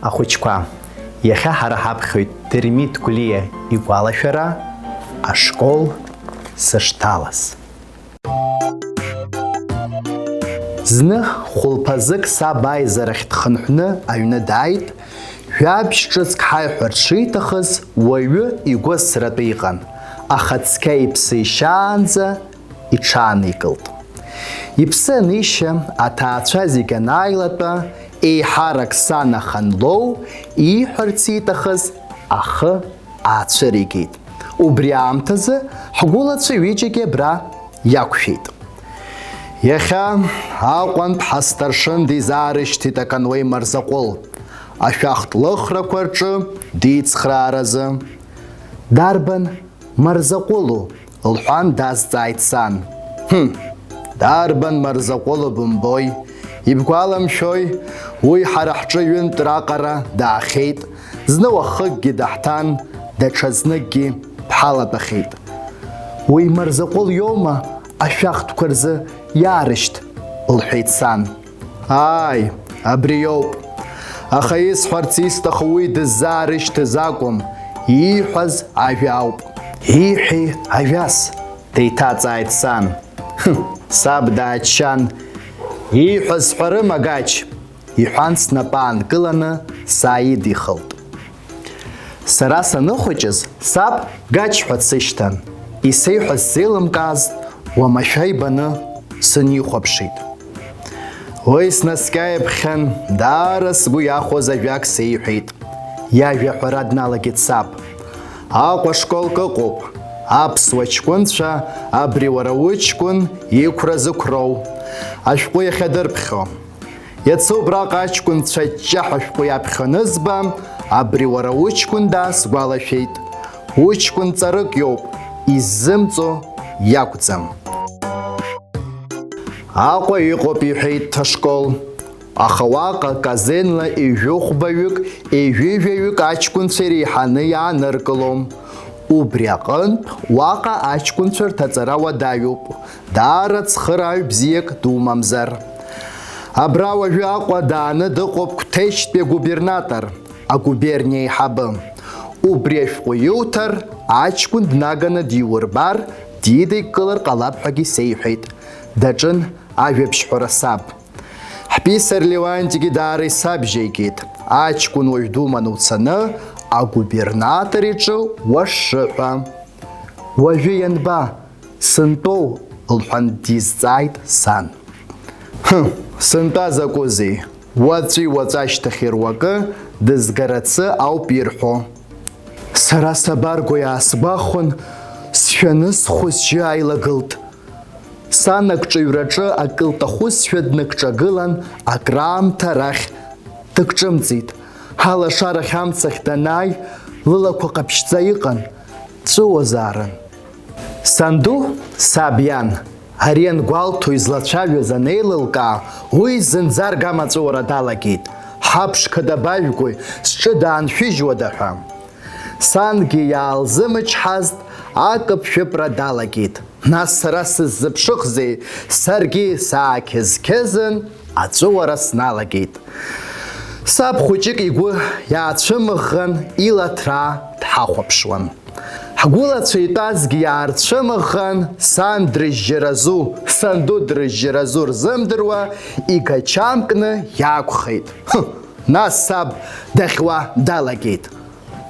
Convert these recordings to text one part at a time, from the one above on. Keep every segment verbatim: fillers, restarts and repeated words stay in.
Ахәыҷқәа, иахьа ҳара ҳаԥхьоит Дырмит Гәлиа игәалашәара, ашкол сышҭалаз. Зны хәылԥазык саб аизарахь дхынҳәны аҩны дааит, жәабжь ҿыцк ҳаиҳәарц шиҭахыз уаҩы игәы асратәы иҟан, аха цқьа иԥсы ишьаанӡа иҽааникылт. Иԥсы анишьа, аҭаацәа зегь анааилатәа, еиҳарак сан ахан лоу ииҳәарц ииҭахыз ахы аацәыригеит. Убри аамҭазы ҳгәылацәа ҩыџьагьы абра иақәшәеит. Иахьа Аҟәантә ҳасҭаршын дизаарышьҭит акануеи Марзаҟәыл, ашәахтә лыхрақәа рҿы дицхрааразы. Дарбан Марзаҟәылу? Лҳәан дазҵааит сан. Ҳм, дарбан Марзаҟәылу бымбои? Ибгәаламшәои, уи ҳара ҳҿы ҩынтә раҟара даахьеит, зны уахыкгьы даҳҭан, даҽазныкгьы дҳалатәахьеит. Уи Марзаҟәыл иоума ашәахтәқәа рзы иаарышьҭ? Лҳәеит сан. Ааи, абри иоуп. Аха исҳәарц исҭаху уи дыззаарышьҭыз акәым, ииҳәаз ажәа ауп. Ииҳәеи ажәас? Деиҭаҵааит сан. Ҳы, саб дааччан, ииҳәаз сҳәарыма, Гач? Иҳәан, снапы аанкыланы сааидихылт. Сара саныхәыҷыз, саб Гач ҳәа дсышьҭан, исеиҳәаз сзеилымкаазт, уамашәа ибаны сынихәаԥшит. Уи снаскьаиаԥхьан, даара сгәы иахәоз ажәак сеиҳәеит. Иажәа аҳәара дналагеит саб. Аҟәа школк ыҟоуп. Аԥсуа ҷкәынцәа абри уара уҷкәын иқәра зықәроу ашәҟәы иахьадырԥхьо. Иацы убраҟа аҷкәынцәа ҷҷаҳәа ашәҟәы иаԥхьо анызба, абри уара уҷкәын даасгәалашәеит. Уҷкәын ҵарык иоуп, иззымҵо иакәӡам. Аҟәа иҟоуп, иҳәеит ашкол. Аха уаҟа казенла ҩажәихәбаҩык, ҩажәижәаҩык аҷкәынцәа иреиҳаны иааныркылом. Убри аҟынтә, уаҟа аҷкәынцәа рҭаҵара уадаҩуп, даара цхырааҩ бзиак думамзар. Абра уажәы Аҟәа дааны дыҟоуп Қәҭешьтәи агубернатор, агуберниа аиҳабы. Убри ашәҟәы иуҭар, аҷкәын днаганы диурбар, дидикылар ҟалап ҳәагьы сеиҳәеит. Даҿын ажәабжьҳәара саб. Ҳписар Леуантигьы даара исабжьеигеит, аҷкәын уажә думаны уцаны агубернатор иҿы уашшыҳәа. Уажәы ианба, сынтәоу? Лҳәан дизҵааит сан. Ҳы, сынтәа закәызеи, уаҵәи уаҵәашьҭахь ируакы дызгарацы ауп ирҳәо. Сара сабарго, иаасгәахәын, сшәаны схәы-сжьы ааилагылт. Сан акҿыҩраҿы акы лҭахузшәа дныкҿагылан, акраамҭа арахь дыкҿымҵит. Алашарахь амцахь данааи, лылақәа ҟаԥшьӡа иҟан, ҵәыуозаарын. Санду, саб иан, ари ангәалҭо излацәажәоз анеилылкаа, уи зынӡа аргама аҵәыуара далагеит. Ҳаԥшқа дабажәгои, зҿы дааншәыжьуада ҳәа. Сангьы иаалзымычҳазт, акыԥшәыпра далагеит. Нас сара сыззыԥшыхзеи? Саргьы саақьызқьызын, аҵәыуара сналагеит. Саб хәыҷык игәы иаацәымыӷӷан, илаҭраа дҳахәаԥшуан. Ҳгәылацәа итәазгьы иаарцәымыӷӷан, сан дрыжьжьаразу, санду дрыжьжьаразу рзымдыруа, игачамкны иаақәхеит. Ҳы, нас саб дахьуа далагеит.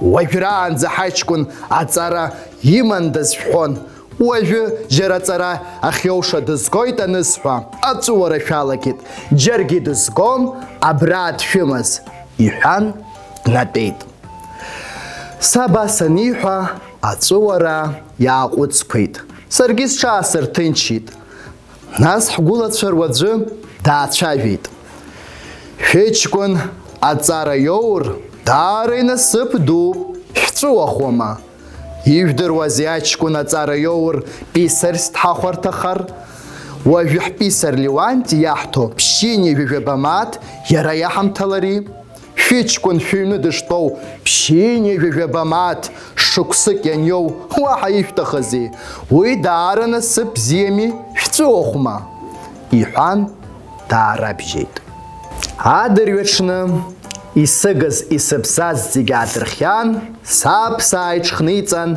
Уажәраанӡа ҳаҷкәын аҵара имандаз шәҳәон, уажәы џьара аҵара ахьиоуша дызгоит анысҳәа, аҵәыуара шәалагеит, џьаргьы дызгом, абра дшәымаз, иҳәан, днатәеит. Саб ас аниҳәа, аҵәыуара иааҟәыҵқәеит. Саргьы сҽаасырҭынчит. Нас ҳгәылацәа руаӡәы даацәажәеит. Шәыҷкәын аҵара иоур, даара инасыԥ дууп, шәҵәыуахома? Ижәдыруазеи аҷкәын аҵара иоур писарс дҳахәарҭахар? Уажәы ҳписар Леуанти иаҳҭо ԥшьынҩажәа жәаба мааҭ иара иаҳамҭалари? Шәыҷкәын шәыҩны дыштәоу ԥшьынҩажәа жәаба мааҭ шықәсык ианиоу уаҳа ишәҭахызи? Уи даара насыԥ бзиами, шәҵәыуахәма? Иҳәан, даарабжьеит. Адырҩаҽны Исыгыз, исыԥсаз зегь аадырхиан, саб сааиҽхны иҵан,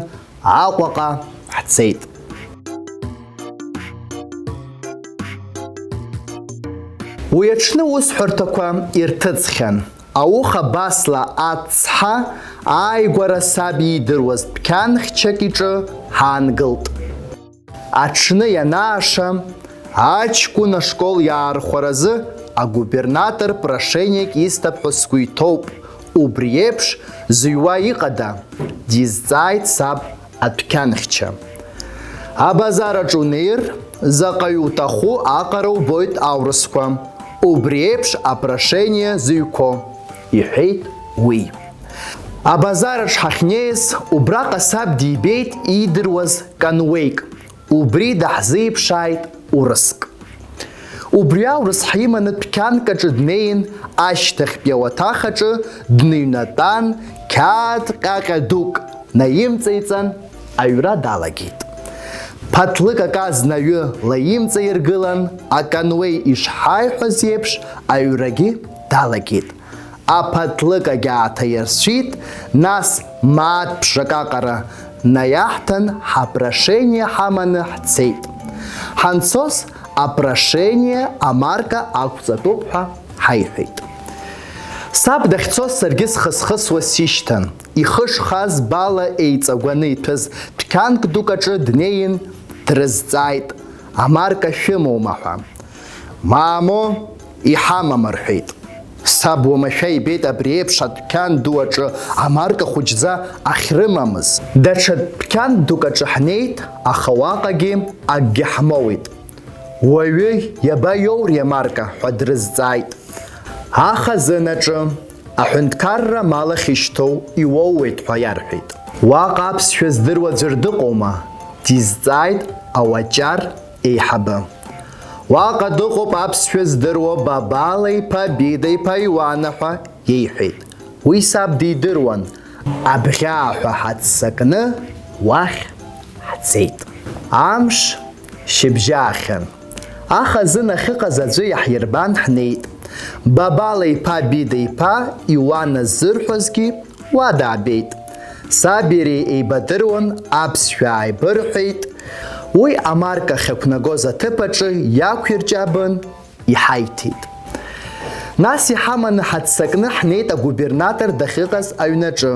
Аҟәаҟа ҳцеит. Уи аҽны аусҳәарҭақәа ирҭыҵхьан. Ауха Басла ацҳа ааигәара саб иидыруаз дәқьанхьчак иҿы ҳаангылт. Аҽны ианааша, аҷкәын ашкол иаархәаразы агубернатор прошениак исҭап ҳәа сгәы иҭоуп, убри еиԥш зыҩуа иҟада? Дизҵааит саб адәқьанхьча. Абазар аҿы унеир, заҟаҩ уҭаху аҟара убоит аурысқәа, убри еиԥш апрошение зыҩқәо, иҳәеит уи. Абазараҿ ҳахьнеиз, убраҟа саб дибеит иидыруаз кануеик, убри даҳзеиԥшааит урыск. Убри аурыс ҳиманы дәқьанк аҿы днеин, ашьҭахьтәи ауаҭах аҿы дныҩнатәан, қьаад ҟьаҟьа дук наимҵеиҵан, аҩра далагеит. Ԥаҭлык аказна аҩы лаимҵаиргылан, акануеи ишҳаиҳәаз еиԥш, аҩрагьы далагеит. Аԥаҭлык агьааҭа иарцәит, нас мааҭ ԥшак аҟара наиаҳҭан, ҳапрошение ҳаманы ҳцеит. Ҳанцоз, апрошение амарка ақәҵатәуп ҳәа ҳаиҳәеит. Саб дахьцоз саргьы схысхысуа сишьҭан. Ихы шхаз бала еиҵагәаны иҭәыз дәқьанк дук аҿы днеин, дрызҵааит, амарка шәымоума ҳәа. Мамоу, иҳамам, рҳәеит. Саб уамашәа ибеит абри еиԥш адәқьан ду аҿы амарка хәыҷӡа ахьрымамыз. Даҽа дәқьан дук аҿы ҳнеит, аха уаҟагьы акгьы ҳмоуит. Уаҩы иабаиоури амарка ҳәа дрызҵааит. Ахазынаҿы, аҳәынҭқарра амал ахьышьҭоу иуоуеит ҳәа иарҳәеит. Уаҟа аԥсшәа здыруа аӡәыр дыҟоума? Дизҵааит ауаҷар еиҳабы. Уаҟа дыҟоуп аԥсшәа здыруа Бабала иԥа Бида иԥа Иуана ҳәа иеиҳәеит. Уи саб дидыруан, абӷьааҳәа ҳаццакны уахь ҳцеит. Амш шьыбжьаахьан. Ахазына ахьыҟаз аӡәы иаҳирбан ҳнеит. Бабала иԥа Бида иԥа Иуана ззырҳәозгьы уа даабеит. Саби иареи еибадыруан, аԥсшәа ааибырҳәеит. Уи амарка ахьақәнагоз аҭыԥ аҿы иақәирҷабын, иҳаиҭеит. Нас иҳаманы ҳаццакны ҳнеит агубернатор дахьыҟаз аҩнаҿы.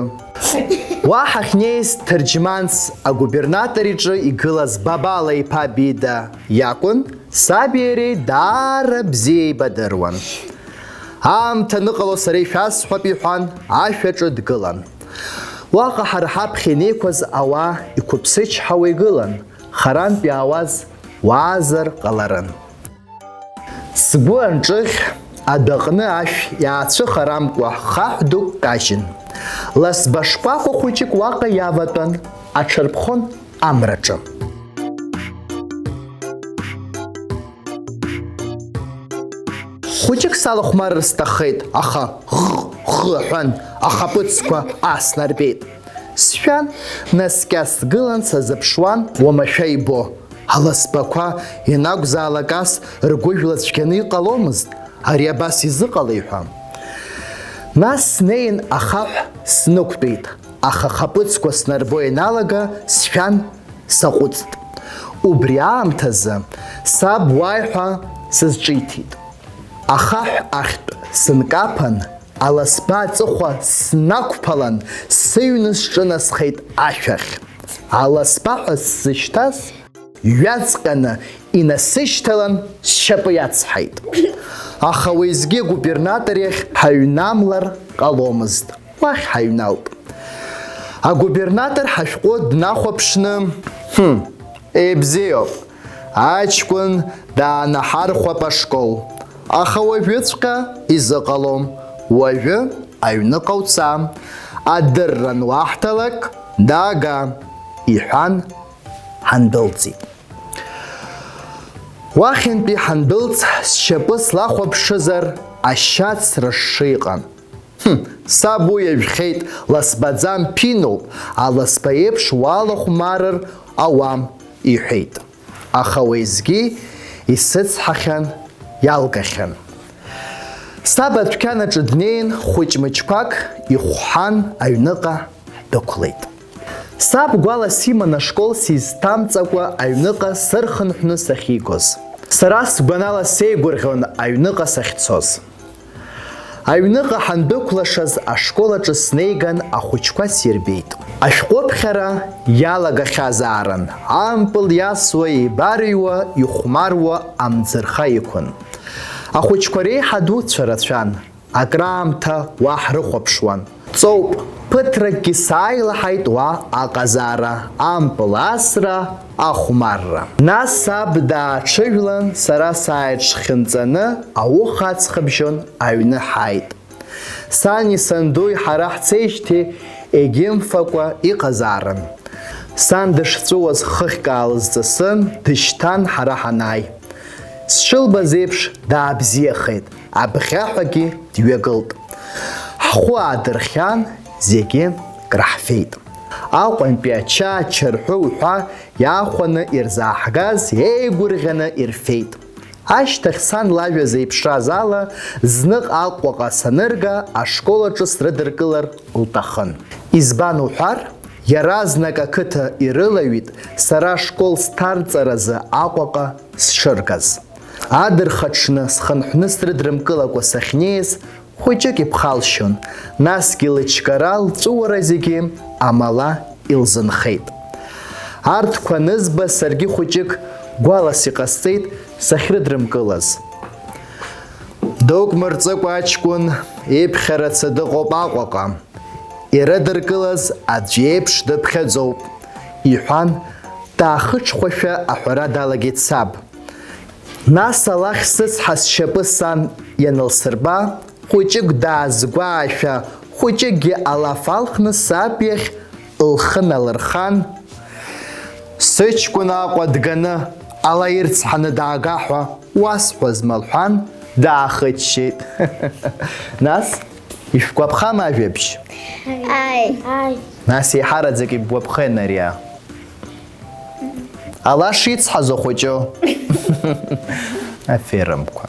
Уа ҳахьнеиз, Ҭырџьманс агубернатор иҿы игылаз Бабала иԥа Бида иакәын, саби иареи даара бзиа еибадыруан. Аамҭа аныҟало сара ишәасҳәап, иҳәан, ашәаҿы дгылан. Уаҟа ҳара ҳаԥхьа инеиқәыз ауаа иқәыԥсычҳауа игылан, харантә иаауаз уаазар ҟаларын. Сгәы анҿыхь, адәаҟны ашә иаацәыхарамкәа хаҳә дук кажьын. Ласба шкәакәа хәыҷык уаҟа иаватәан, аҽарԥхон амраҿы. Хәыҷык салахәмарыр сҭаххеит, аха ӷ-ӷ аҳәан, ахаԥыцқәа аснарбеит. Сшәан, наскьа сгылан сазыԥшуан, уамашәа ибо, аласбақәа ианакәзаалак ас ргәыжәла цәгьаны иҟаломызт, ари абас изыҟалеи ҳәа. Нас снеин ахаҳә снықәтәеит, аха ахаԥыцқәа снарбо ианалага, сшәан, саҟәыҵт. Убри аамҭазы саб уааи ҳәа сызҿиҭит. Ахаҳә ахьтә сынкаԥан, аласба аҵыхәа снақәԥалан, сыҩны сҿынасхеит ашәахь. Аласба ҳәа сзышьҭаз ҩаҵҟьаны инасышьҭалан, сшьапы иацҳаит. Аха уеизгьы агубернатор иахь ҳаҩнамлар ҟаломызт. Уахь ҳаҩналт. Агубернатор ҳашәҟәы днахәаԥшны, ҳм, ибзиоуп, аҷкәын даанаҳархәап ашкол, аха уажәыҵәҟьа изыҟалом, уажәы аҩныҟа уца, адырра ануаҳҭалак, даага, иҳәан, ҳандәылҵит. Уахьынтәи ҳандәылҵ, сшьапы слахәаԥшызар, ашьац рышша иҟан. Ҳм, саб уи иажәхьеит, ласбаӡам, ԥиноуп, аласба еиԥш уалахәмарыр ауам, иҳәеит. Аха уеизгьы исыцҳахьан, иалгахьан. Саб адәқьан аҿы днеин, хәыҷ-мыҷқәак ихәҳан, аҩныҟа ҳдәықәлеит. Саб гәалас иман ашкол сизҭамҵакәа аҩныҟа сырхынҳәны сахьигоз. Сара сгәанала сеигәырӷьон аҩныҟа сахьцоз. Аҩныҟа ҳандәықәлашаз ашкол аҿы снеиган ахәыҷқәа сирбеит. Ашәҟәыԥхьара иалагахьазаарын, ампыл иасуа, еибарыҩуа, ихәмаруа амӡырха иқәын. Ахәыҷқәа реиҳа дуцәа рацәан, акраамҭа уа ҳрыхәаԥшуан. Ҵоуп, ԥыҭракгьы сааилаҳаит уа аҟазаара, ампыл асра, ахәмарра. Нас саб дааҽыжәлан, сара сааиҿхьынҵаны ауха аҵхыбжьон аҩны ҳааит. Сани сандуи ҳара ҳцеижьҭеи егьымфакәа иҟазаарын. Сан дышҵәыуаз хыхьк аалызҵысын, дышьҭан ҳара ҳанааи. Сшылбаз еиԥш, даабзиахеит, абӷьаҳәагьы дҩагылт. Ҳхәы аадырхиан, зегьы краҳфеит. Аҟәантәи ача, ачарҳәы уҳәа иаахәаны ирзааҳгаз еигәырӷьаны ирфеит. Ашьҭахь сан лажәа зеиԥшраз ала, знык Аҟәаҟа санырга, ашкол аҿы срыдыркылар лҭахын. Избан уҳәар, иаразнак ақыҭа ирылаҩит, сара ашкол сҭарҵаразы Аҟәаҟа сшыргаз. Адырхаҽны схынҳәны срыдрымкылакәа сахьнеиз, хәыҷык иԥхалшьон, насгьы лыҷкара, лҵәыуара зегьы амала илзынхеит. Арҭқәа анызба, саргьы хәыҷык гәалас иҟасҵеит сахьрыдрымкылаз. Дук мырҵыкәа аҷкәын иԥхьарацы дыҟоуп Аҟәаҟа. Ирыдыркылаз аӡә иеиԥш дыԥхьаӡоуп, иҳәан, даахыҽхәашәа аҳәара далагеит саб. Нас алахь сыцҳа сшьапы сан ианылсырба, хәыҷык даазгәаашәа, хәыҷыкгьы алаф алхны саб иахь лхы налырхан, сыҷкәын Аҟәа дганы ала ирцҳаны даага ҳәа уасҳәазма лҳәан, даахыччеит. Нас, ишәгәаԥхама ажәабжь? Ааи. Ааи. Нас еиҳараӡак ибгәаԥхеит Нариа. Ала шицҳаз ахәыҷы. Аферымқәа.